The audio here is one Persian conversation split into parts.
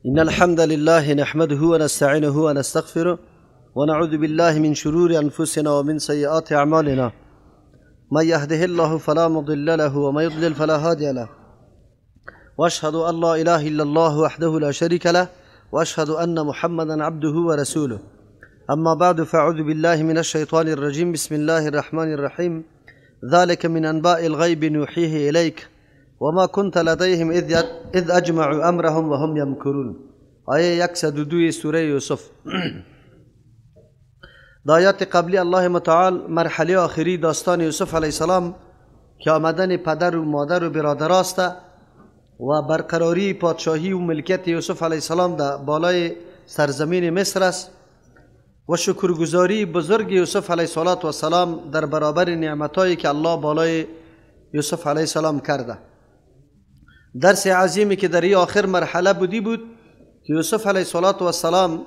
إن الحمد لله نحمده ونستعينه ونستغفره ونعوذ بالله من شرور أنفسنا ومن سيئات أعمالنا. من يهده الله فلا مضل له ومن يضلل فلا هادي له. وأشهد أن لا إله إلا الله وحده لا شريك له وأشهد أن محمدا عبده ورسوله. أما بعد، فأعوذ بالله من الشيطان الرجيم. بسم الله الرحمن الرحيم. ذلك من أنباء الغيب نوحيه إليك وما كنت لديهم إذ أجمعوا أمرهم وهم يمكرون. آیه 102 سوره یوسف. در آیات قبلی الله متعال مرحله آخری داستان یوسف علیه السلام که آمدن پدر و مادر و برادر است و برقراری پادشاهی و ملکیت یوسف علیه السلام در بالای سرزمین مصر است و شکرگزاری بزرگ یوسف علیه السلام در برابر نعمتهایی که الله بالای یوسف علیه السلام کرده. درس عظیمی که در این آخر مرحله بودی بود که یوسف علیه السلام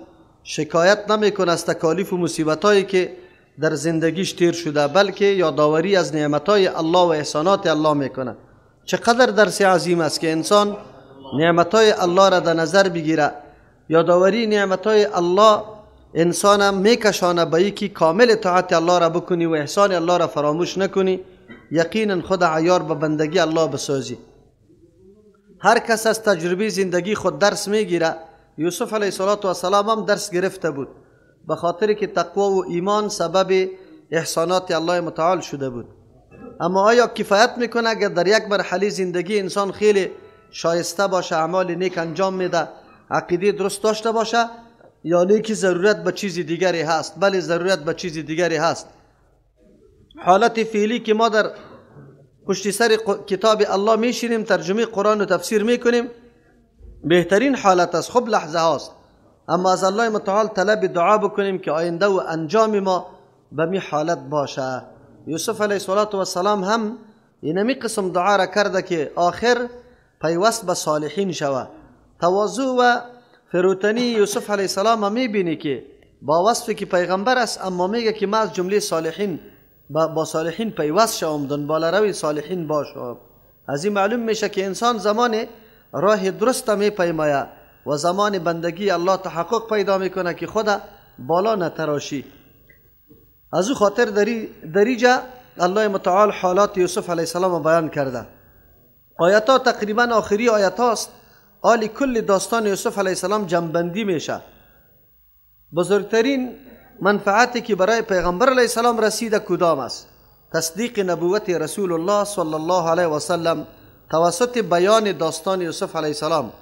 شکایت نمیکنه از تکالیف و مصیبتهایی که در زندگیش تیر شده، بلکه یادآوری از نعمتهای الله و احسانات الله میکنه. چقدر درس عظیم است که انسان نعمتهای الله را در نظر بگیره. یادآوری نعمتهای الله انسان میکشانه به یکی کامل طاعت الله را بکنی و احسان الله را فراموش نکنی، یقینا خود عیار به بندگی الله بسازی. هر کس از تجربه زندگی خود درس میگیره. یوسف علیه السلام هم درس گرفته بود، به خاطر که تقوا و ایمان سبب احسانات الله متعال شده بود. اما آیا کفایت میکنه اگر در یک مرحله زندگی انسان خیلی شایسته باشه، اعمال نیک انجام میده، عقیده درست داشته باشه، یا نه که ضرورت به چیز دیگری هست؟ بله، ضرورت به چیز دیگری هست. حالت فعلی که ما در پشت سر کتاب الله میشینیم، ترجمه قرآن و تفسیر میکنیم، بهترین حالت است، خب لحظه هاست. اما از الله متعال طلب دعا بکنیم که آینده و انجام ما به می حالت باشه. یوسف علیه السلام هم اینمی قسم دعا را کرده که آخر پیوست به صالحین شوه. تواضع و فروتنی یوسف علیه السلام هم میبینی که با وصفی که پیغمبر است، اما میگه که ما از جمله صالحین با صالحین پیوست شوم، دنبال روی صالحین باشم. از این معلوم میشه که انسان زمان راه درست میپیماید و زمان بندگی الله تحقق پیدا میکنه که خود بالا نتراشی. از او خاطر دریجه الله متعال حالات یوسف علیه السلام بیان کرده. آیات تقریبا آخری آیات هاست. آلی کل داستان یوسف علیه السلام جنبندی میشه. بزرگترین منفعتی که برای پیغمبر علیه السلام رسیده کدام است؟ تصدیق نبوت رسول الله صلی الله علیه و سلم توسط بیان داستان یوسف علیه السلام.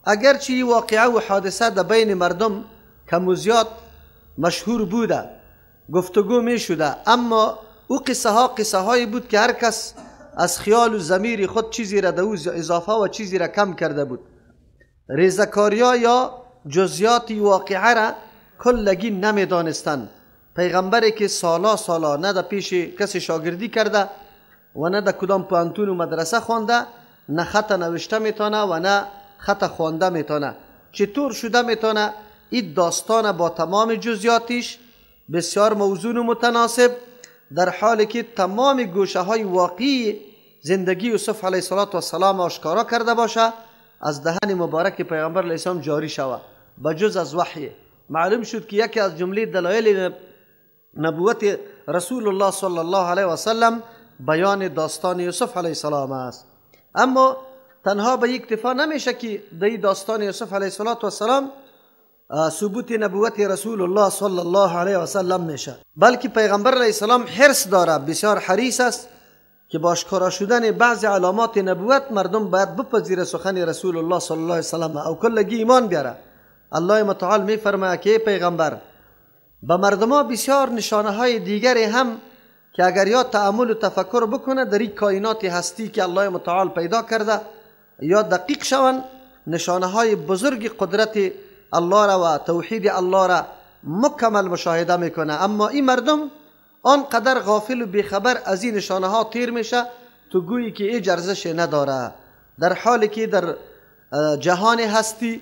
اگرچه این واقعه و حادثه در بین مردم کم و زیاد مشهور بوده، گفتگو می شده، اما او قصه ها قصه هایی بود که هر کس از خیال و ضمیر خود چیزی را در او اضافه و چیزی را کم کرده بود. ریزکاریا یا جزئیات واقعه را کلگی نمیدانستند. پیغمبری که سالا سالا نه در پیش کسی شاگردی کرده و نه در کدام پوهنتون و مدرسه خوانده، نه خط نوشته میتونه و نه خط خوانده میتونه، چطور شده میتونه این داستان با تمام جزئیاتش بسیار موزون و متناسب، در حالی که تمام گوشه های واقعی زندگی یوسف علیه السلام آشکارا کرده باشه، از دهن مبارک پیغمبر علیه السلام جاری شوه بجز از وحی. معلوم شد که یکی از جمله دلایل نبوت رسول الله صلی الله علیه و سلم بیان داستان یوسف علیه السلام است. اما تنها به اکتفا نمیشه که در داستان یوسف علیه السلام ثبوت نبوت رسول الله صلی الله علیه و سلم میشه، بلکه پیغمبر علیه السلام حرص داره، بسیار حریص است که با آشکارا شدن بعض علامات نبوت مردم باید بپذیره سخن رسول الله صلی الله علیه و سلم او کلگی ایمان بیاره. الله متعال میفرماید که پیغمبر به مردما بسیار نشانه های دیگری هم که اگر یا تأمل و تفکر بکنه در این کائنات هستی که الله متعال پیدا کرده یا دقیق شوند، نشانه های بزرگ قدرت الله را و توحید الله را مکمل مشاهده میکنه. اما این مردم آنقدر غافل و بیخبر از این نشانه ها تیر میشه تو گویی که هیچ ارزش نداره، در حالی که در جهان هستی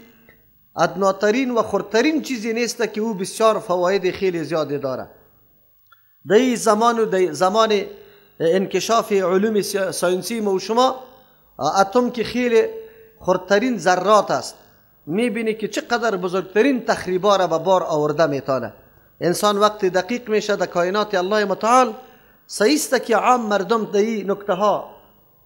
ادناترین و خردترین چیزی نیست که او بسیار فواید خیلی زیادی داره. در زمان و در زمان انکشاف علوم ساینسی ما و شما، اتم که خیلی خردترین ذرات است، میبینی که چقدر بزرگترین تخریبا را به بار آورده میتانه. انسان وقتی دقیق میشه در کائنات الله متعال، صحیح است که عام مردم در این نکته ها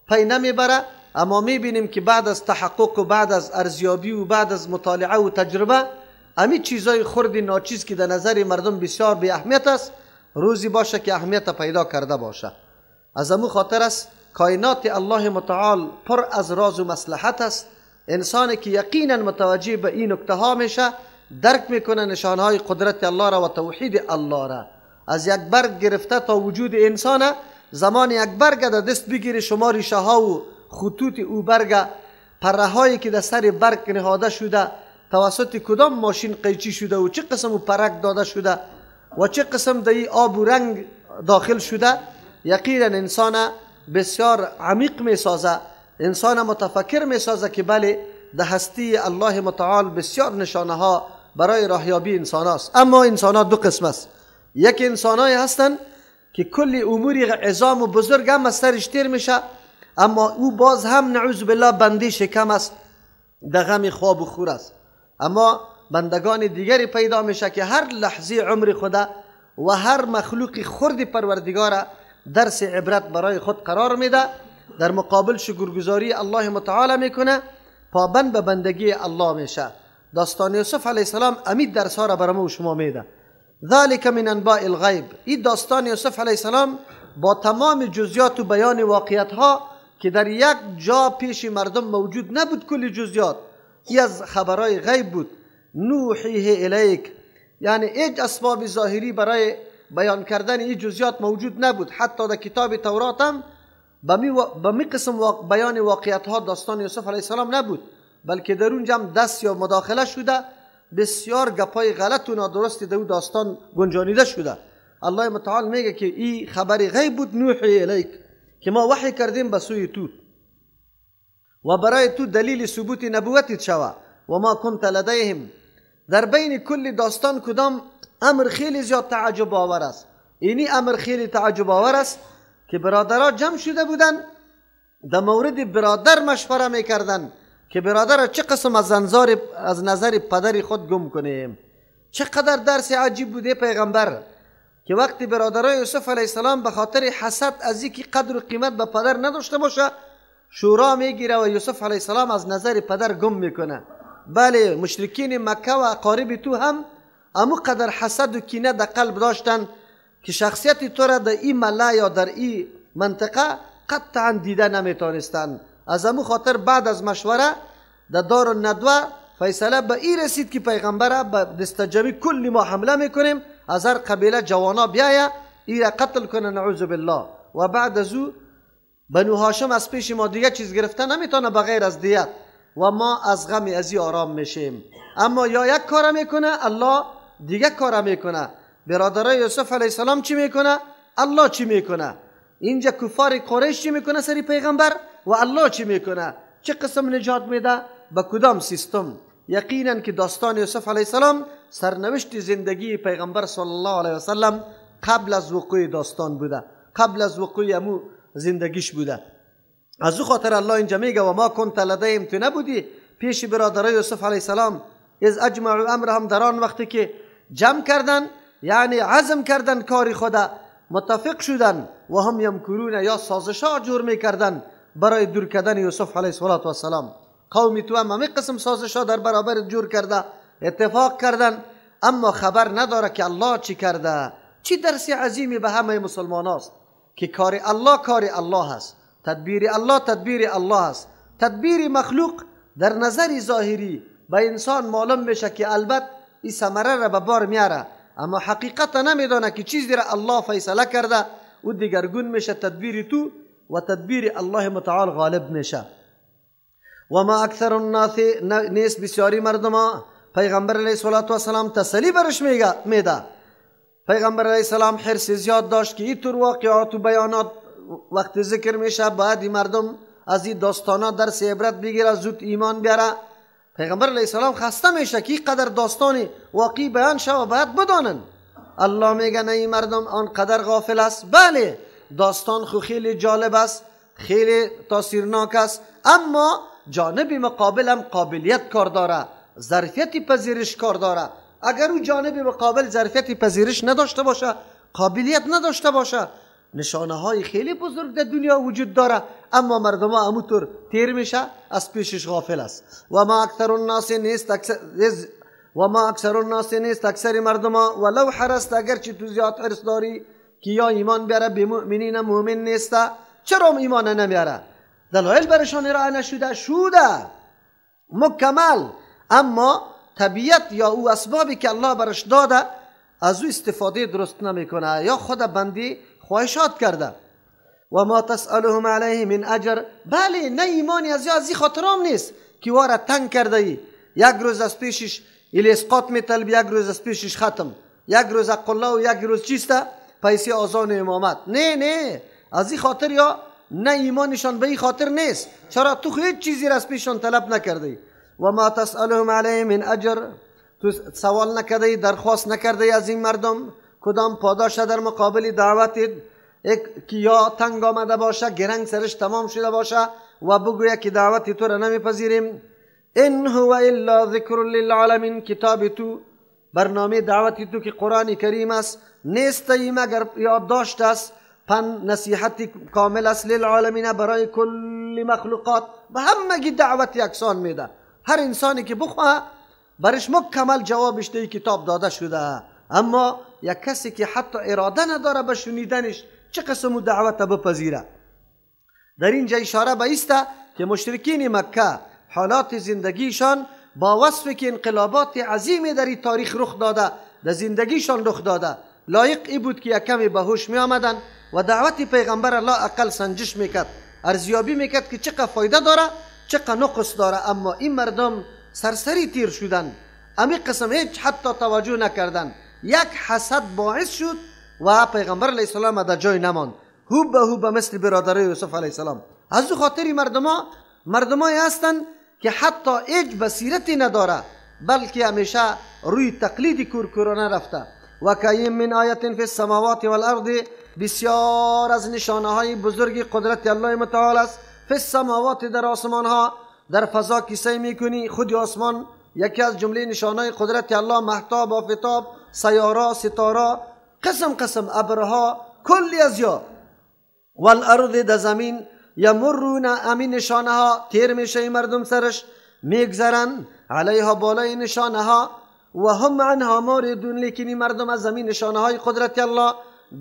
پی نمیبره، اما میبینیم که بعد از تحقق و بعد از ارزیابی و بعد از مطالعه و تجربه، امی چیزای خرد ناچیز که در نظر مردم بسیار بی اهمیت است، روزی باشه که اهمیت پیدا کرده باشه. از امو خاطر است کائنات الله متعال پر از راز و مصلحت است. انسانی که یقینا متوجه به این نکته ها میشه، درک میکنه نشانهای قدرت الله را و توحید الله را. از یک برگ گرفته تا وجود انسان، زمان یک برگ در دست بگیری، شما ریشه ها و خطوط او برگ، پره هایی که در سر برگ نهاده شده، توسط کدام ماشین قیچی شده و چه قسم او پرک داده شده و چه قسم در این آب و رنگ داخل شده، یقینا انسان بسیار عمیق میسازه، انسان متفکر میسازه که بله در هستی الله متعال بسیار نشانه ها برای راهیابی انسان هاست. اما انسان ها دو قسم است. یک انسان های هستند که کل امور عظام و بزرگ هم از سرش تیر میشه، اما او باز هم نعوذ بالله بنده شکم است، در غم خواب و خور است. اما بندگان دیگری پیدا میشه که هر لحظه عمر خدا و هر مخلوق خرد پروردگار درس عبرت برای خود قرار میده، در مقابل شکرگزاری الله متعال میکنه، پابند به بندگی الله میشه. داستان یوسف علیه السلام امید درس ها را برای ما و شما میده. ذلک من انباء الغیب. این داستان یوسف علیه السلام با تمام جزئیات و بیان واقعیت ها که در یک جا پیش مردم موجود نبود، کل جزئیات ای از خبرهای غیب بود. نوحیه الیک، یعنی هیچ اسباب ظاهری برای بیان کردن این جزئیات موجود نبود. حتی در کتاب تورات هم به می قسم بیان واقعیت ها داستان یوسف علیه السلام نبود، بلکه در اونجا هم دست یا مداخله شده، بسیار گپای غلط و نادرستی در داستان گنجانیده شده. الله متعال میگه که این خبر غیب بود، نوحی الیک، که ما وحی کردیم به سوی تو و برای تو دلیل ثبوت نبوتت شوه. و ما کنت لدیهم. در بین کل داستان کدام امر خیلی زیاد تعجب آور است؟ اینی امر خیلی تعجب آور است که برادرها جمع شده بودن، در مورد برادر مشوره میکردن که برادر چه قسم از نظر پدر خود گم کنیم. چقدر درس عجیب بوده پیغمبر که وقتی برادرای یوسف علیه السلام به خاطر حسد از اینکه قدر و قیمت به پدر نداشته باشه شورا میگیره و یوسف علیه السلام از نظر پدر گم میکنه. بله، مشرکین مکه و اقارب تو هم امو قدر حسد و کینه در قلب داشتن که شخصیت تو را در این مله یا در این منطقه قطعا دیده نمیتونستن. از امو خاطر بعد از مشوره در دار الندوه فیصله به این رسید که پیغمبر به دستجمی کل ما حمله میکنیم، از هر قبیله جوانا بیایه ای را قتل کنه، نعوذ بالله. و بعد از او بنو هاشم از پیش ما دیگه چیز گرفته نمیتونه بغیر از دیت و ما از غم ازی آرام میشیم. اما یا یک کار میکنه الله، دیگه کار میکنه. برادرای یوسف علیه السلام چی میکنه؟ الله چی میکنه؟ اینجا کفار قریش چی میکنه سری پیغمبر و الله چی میکنه؟ چه قسم نجات میده؟ به کدام سیستم؟ یقینا که داستان یوسف علیه السلام سرنوشت زندگی پیغمبر صلی الله علیه وسلم قبل از وقوع داستان بوده، قبل از وقوع امو زندگیش بوده. از او خاطر الله اینجا میگه و ما کنت لدیهم، تو نبودی پیش برادرای یوسف علیه السلام، از اجمعوا امرهم، در آن وقتی که جمع کردن، یعنی عزم کردن کار خدا، متفق شدن، و هم یمکرون، یا سازش ها جور میکردن برای دور کردن یوسف علیه السلام. قومی تو هم همه قسم سازش ها در برابر جور کرده، اتفاق کردن، اما خبر نداره که الله چی کرده. چی درس عظیمی به همه مسلمان است که کار الله کار الله است، تدبیر الله تدبیر الله است. تدبیر مخلوق در نظر ظاهری به انسان معلوم میشه که البته این ثمره را به بار میاره، اما حقیقت نمیدانه که چیزی را الله فیصله کرده او دیگرگون میشه، تدبیر تو و تدبیر الله متعال غالب میشه. و ما اکثر الناس، نیست بسیاری مردم. پیغمبر علیه السلام تسلی برش میده. پیغمبر علیه السلام حرص زیاد داشت که اینطور واقعات و بیانات وقتی ذکر میشه باید مردم از این داستانا درس عبرت بگیره، زود ایمان بیاره. پیغمبر علیه السلام خسته میشه که قدر داستان واقعی بیان شوه باید بدانن. الله میگه نه، این مردم آنقدر غافل است. بله، داستان خو خیلی جالب است، خیلی تاثیرناک است، اما جانب مقابل هم قابلیت کار داره. ظرفیت پذیرش کار داره. اگر او جانب مقابل ظرفیت پذیرش نداشته باشه، قابلیت نداشته باشه، نشانه های خیلی بزرگ در دنیا وجود داره، اما مردم ها همونطور تیر میشه، از پیشش غافل است. و ما اکثر الناس نیست اکثر و ما اکثر الناس نیست اکثر مردم ها، ولو حرصت اگرچه تو زیاد حرص داری که یا ایمان بیاره به مؤمنین، مؤمن نیست. چرا ایمان نمیاره؟ دلایل برشان ارائه نشده، شده مکمل، اما طبیعت یا او اسبابی که الله برش داده از او استفاده درست نمیکنه یا خود بندی خواهشات کرده. و ما تسألهم علیه من اجر، بله نه ایمانی از یا از این خاطرام نیست که واره تنگ کرده ای، یک روز از پیشش اسقاط میطلب، یک روز از پیشش ختم، یک روز قله و یک روز چیسته پیسه آذان امامت. نه نه، از این خاطر یا نه ایمانشان به این خاطر نیست. چرا تو هیچ چیزی را از پیششان طلب نکردی. و ما تسألهم علیه من اجر، تو سوال نکردی، درخواست نکردی از این مردم کدام پاداش در مقابل دعوت که یا تنگ آمده باشه، گرنگ سرش تمام شده باشه و بگوید که دعوت تو را نمیپذیریم. ان هو الا ذکر للعالمین، کتاب تو، برنامه دعوت تو که قرآن کریم است، نیست ای مگر یادداشت است، پن نصیحت کامل است للعالمین، برای کل مخلوقات، به همگی دعوت یکسان میده. هر انسانی که بخواه برش مکمل جوابش دی کتاب داده شده. اما یک کسی که حتی اراده نداره به شنیدنش، چه قسم دعوت بپذیره؟ در اینجا اشاره به ایسته که مشرکین مکه حالات زندگیشان با وصف که انقلابات عظیمی در این تاریخ رخ داده، در زندگیشان رخ داده، لایق ای بود که یک کمی به هوش می آمدن و دعوت پیغمبر الله اقل سنجش میکرد، ارزیابی میکرد که چقدر فایده داره، چقدر نقص داره. اما این مردم سرسری تیر شدن، امی قسم هیچ حتی توجه نکردن. یک حسد باعث شد و پیغمبر علیه السلام در جای نماند، هو به هو به مثل برادر یوسف علیه السلام. از او خاطری مردمای هستند که حتی هیچ بصیرتی نداره، بلکه همیشه روی تقلید کورکورانه رفته. و کاین من آیت فی السماوات والارض، بسیار از نشانه های بزرگ قدرت الله متعال است. فی السماوات، در آسمان ها، در فضا کیسه میکنی، خود آسمان یکی از جمله نشانه های قدرت الله، مهتاب، آفتاب، سیاره، ستاره، قسم قسم ابرها، کلی از یا. والارض، در زمین، یمرون، امین نشانه ها تیر میشه مردم سرش میگذرن، علیها، بالای نشانه ها، و هم عنها معرضون، لیکن مردم از زمین نشانه های قدرت الله،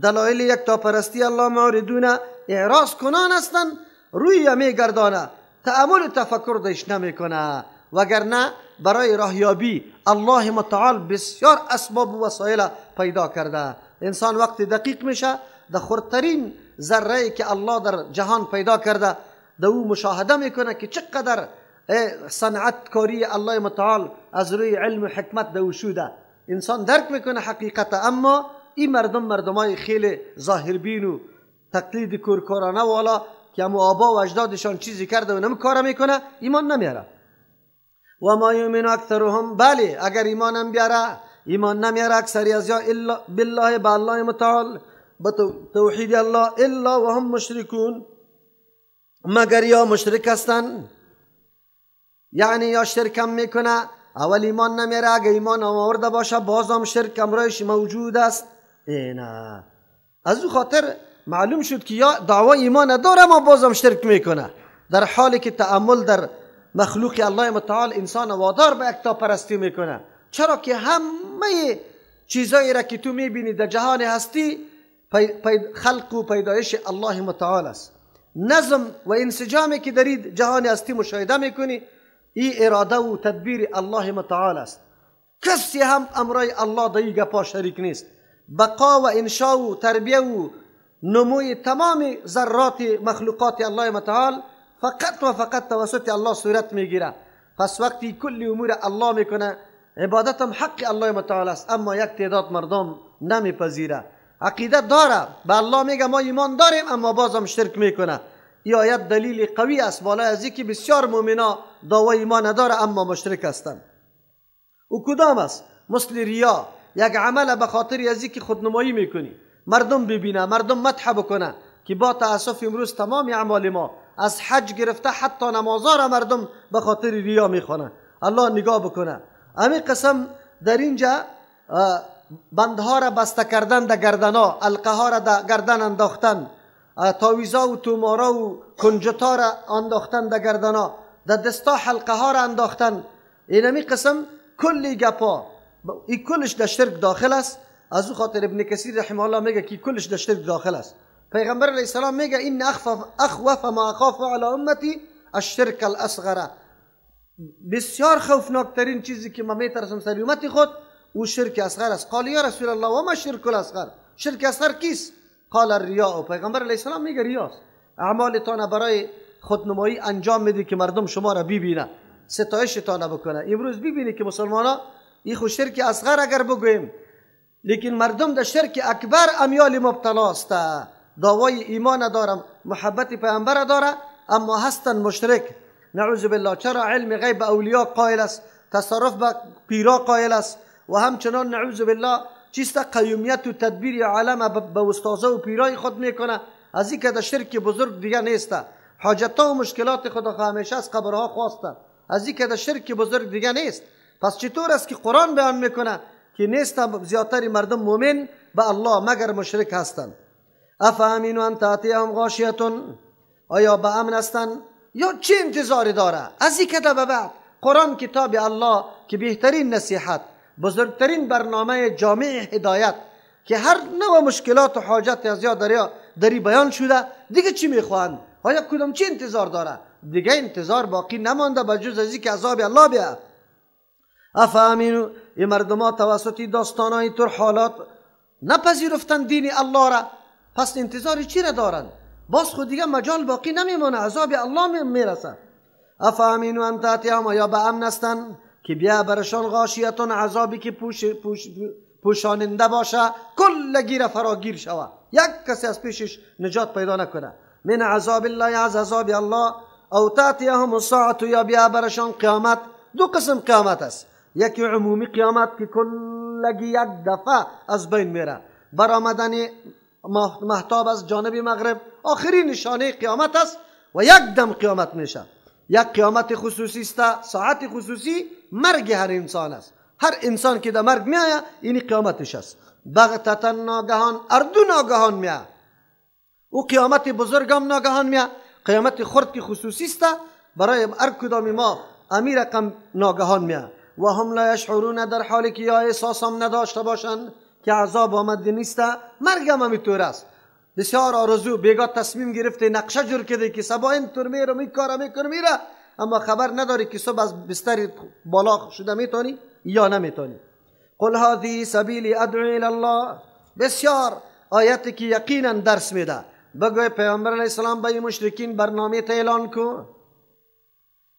دلایل یکتاپرستی الله معرضون، اعراض کنان هستند، روی میگردانه، تأمل تفکر دش نمیکنه. وگرنه برای راهیابی الله متعال بسیار اسباب و وسایل پیدا کرده. انسان وقتی دقیق میشه در خردترین ذره که الله در جهان پیدا کرده، در او مشاهده میکنه که چقدر صنعت کاری الله متعال از روی علم و حکمت در او شده. انسان درک میکنه حقیقت. اما این مردم مردمای خیلی ظاهربین و تقلید کورکورانه والا که همو آبا و اجدادشان چیزی کرده و نمی کار میکنه، ایمان نمیاره. و ما یؤمن اکثرهم، بله اگر ایمانم بیاره، ایمان نمیاره اکثری از یا الا بالله، به الله متعال، به توحید الله، الا و هم مشرکون، مگر یا مشرک هستن، یعنی یا شرکم میکنه، اول ایمان نمیاره، اگر ایمان آورده باشه بازم شرک امرایش موجود است. اینا از او خاطر معلوم شد که یا دعوای ایمان نداره اما بازم شرک میکنه، در حالی که تأمل در مخلوق الله متعال انسان وادار به یکتاپرستی میکنه. چرا که همه چیزایی را که تو میبینی در جهان هستی خلق و پیدایش الله متعال است. نظم و انسجامی که در جهان هستی مشاهده میکنی، ای اراده و تدبیر الله متعال است. کسی هم امرای الله در این گپا شریک نیست. بقا و انشاء و تربیه و نموی تمام ذرات مخلوقات الله متعال فقط و فقط توسط الله صورت میگیره. پس وقتی کل امور الله میکنه، عبادت هم حق الله متعال است، اما یک تعداد مردم نمیپذیره. عقیده داره، به الله میگه ما ایمان داریم، اما بازم شرک میکنه. این آیت دلیل قوی است بالای از اینکه بسیار مؤمنا دعوای ایمان نداره اما مشرک هستند. او کدام است؟ مثل ریا، یک عمل به خاطر از اینکه خودنمایی میکنی، مردم ببینه، مردم مدح بکنه، که با تاسف امروز تمام اعمال ما از حج گرفته حتی نمازها را مردم به خاطر ریا میخوانه. الله نگاه بکنه. همین قسم در اینجا بندها را بسته کردن در گردنا، القه ها را در گردن انداختن، تاویزا و تومارا و کنجتا را انداختن در گردنا، در دستا حلقه ها را انداختن. اینمی قسم کلی گپا این کلش در شرک داخل است. از او خاطر ابن کثیر رحمه الله میگه که کلش در شرک داخل است. پیغمبر علیه السلام میگه این اخوف ما اخاف علی امتی الشرک الاصغر. بسیار خوفناکترین چیزی که من میترسم سر امت خود او شرک اصغر است. قال یا رسول الله و ما شرک الاصغر، شرک اصغر کیست؟ قال الریاء. پیغمبر علیه السلام میگه ریاست. اعمالتان برای خودنمایی انجام میدی که مردم شما را ببینه، ستایشتان بکنه. امروز ببینی که مسلمانا این خو شرک اصغر اگر بگوییم، لیکن مردم در شرک اکبر امیال مبتلا است. دعوای ایمان دارم، محبت پیامبر داره، اما هستن مشرک، نعوذ بالله. چرا علم غیب اولیا قائل است، تصرف به پیرا قائل است، و همچنان نعوذ بالله چیست قیومیت و تدبیر عالم به استاذه و پیرای خود میکنه. از این که در شرک بزرگ دیگه نیست. حاجتها و مشکلات خود همیشه از قبرها خواسته، از این که در شرک بزرگ دیگه نیست. پس چطور است که قرآن بیان میکنه که نیست زیادتر مردم مؤمن به الله مگر مشرک هستند؟ افامنوا ان تاتیهم غاشیه، آیا به امن هستند یا چه انتظاری داره؟ از این که به بعد قرآن کتاب الله که بهترین نصیحت، بزرگترین برنامه جامع هدایت که هر نوع مشکلات و حاجت از یا دری بیان شده، دیگه چی میخواهند؟ آیا کدام چی انتظار داره؟ دیگه انتظار باقی نمانده بجز از اینکه عذاب الله بیاد. افامنوا، این مردم توسط داستانهای تر حالات نپذیرفتن دین الله را، پس انتظار چی را دارند؟ باز خود دیگه مجال باقی نمیمانه، عذاب الله میرسه. افامنوا ان تاتیهم، یا به امن هستند که بیا برشان غاشیتون، عذابی که پوشاننده باشه، کل گیر فراگیر شوه، یک کسی از پیشش نجات پیدا نکنه. من عذاب الله، از عذاب الله. او تاتیهم الساعة، یا بیا برشان قیامت. دو قسم قیامت است، یکی عمومی قیامت که کلگی یک دفعه از بین میره، برآمدن مهتاب از جانب مغرب آخرین نشانه قیامت است و یک دم قیامت میشه. یک قیامت خصوصی است، ساعت خصوصی مرگ هر انسان است. هر انسان که در مرگ میآید این قیامتش است. بغتتا ناگهان، اردو ناگهان میآید. او قیامت بزرگ هم ناگهان میآید، قیامت خرد که خصوصی است برای هر کدام ما امیر رقم ناگهان میآید. و هم لا یشعرون، در حالی که یا احساس هم نداشته باشند که عذاب آمده نیست، مرگ هم همینطور است. بسیار آرزو بیگاه تصمیم گرفته، نقشه جور کرده که صبح این طور میرم، این کارا میکنم، میره، اما خبر نداری که صبح از بستر بالا شده میتونی یا نمیتونی. قل هذه سبیلی ادعو الی الله، بسیار آیتی که یقینا درس میده. بگوی پیامبر علیه السلام به مشرکین برنامه تا اعلان کو،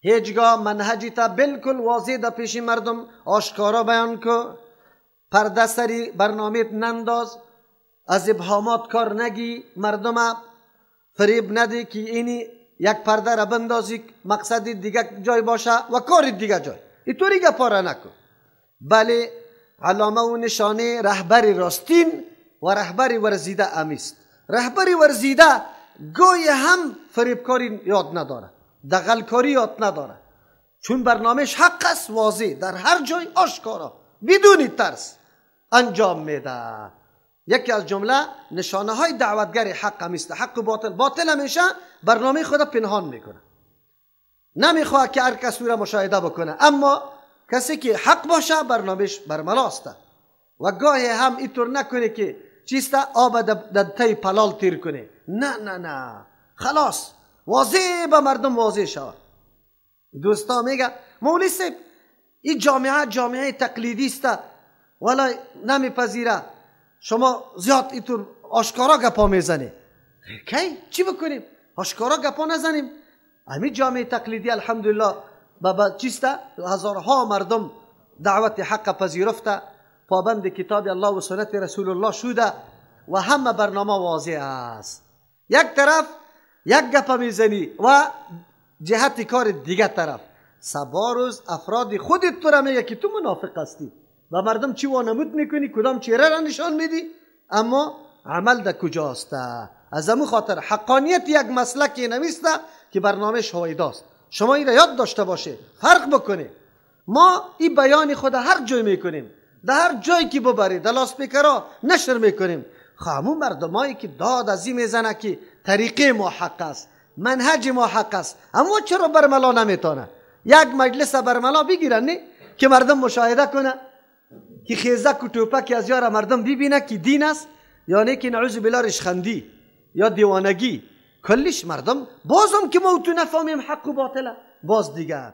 هیچگاه منهجی تا بالکل واضح در پیش مردم آشکارا بیان کو، پرده سری برنامه ننداز، از ابهامات کار نگی، مردم فریب ندی که اینی یک پرده را بندازی مقصد دیگه جای باشه و کار دیگه جای، اینطوری گپا را نکن. بله علامه و نشانه رهبر راستین و رهبر ورزیده امیست. رهبر ورزیده گوی هم فریبکاری یاد نداره، دغلکاری یاد نداره، چون برنامهش حق است، واضح در هر جای آشکارا بدون ترس انجام میده. یکی از جمله نشانه های دعوتگر حق همیست، حق و باطل. باطل همیشه برنامه خود پنهان میکنه، نمیخواد که هر کس او را مشاهده بکنه، اما کسی که حق باشه برنامهش برملاست. و گاهی هم اینطور نکنه که چیست آب در تی پلال تیر کنه، نه نه نه، خلاص واضح به مردم واضح شود. دوستا میگه مولوی صاحب این جامعه جامعه تقلیدی است ولی نمیپذیره، شما زیاد اینطور آشکارا گپا میزنی. کی چی بکنیم؟ آشکارا گپا نزنیم. همین جامعه تقلیدی الحمدلله بابا چیست هزارها مردم دعوت حق پذیرفته، پابند کتاب الله و سنت رسول الله شده و همه برنامه واضح است. یک طرف یک گپ میزنی و جهت کار دیگه طرف. سبا روز افراد خودت تو را میگه که تو منافق هستی و مردم چی وانمود میکنی، کدام چهره را نشان میدی، اما عمل در کجاست؟ از امو خاطر حقانیت یک مسلک نمیست که برنامه هویداست. شما این را یاد داشته باشه، فرق بکنه. ما این بیان خود هر جای میکنیم، در هر جایی که ببری در لاسپیکرها نشر میکنیم. خامو مردمایی که داد از این میزنه که طریقه ما حق است، منهج ما حق است، اما چرا برملا نمیتونه یک مجلس برملا بگیرن نه که مردم مشاهده کنه که خیزک و توپک از یار مردم ببینه که دین است یا نه که نعوذ بالله رشخندی یا دیوانگی کلش مردم. بازم که ما تو نفهمیم حق و باطله باز دیگه.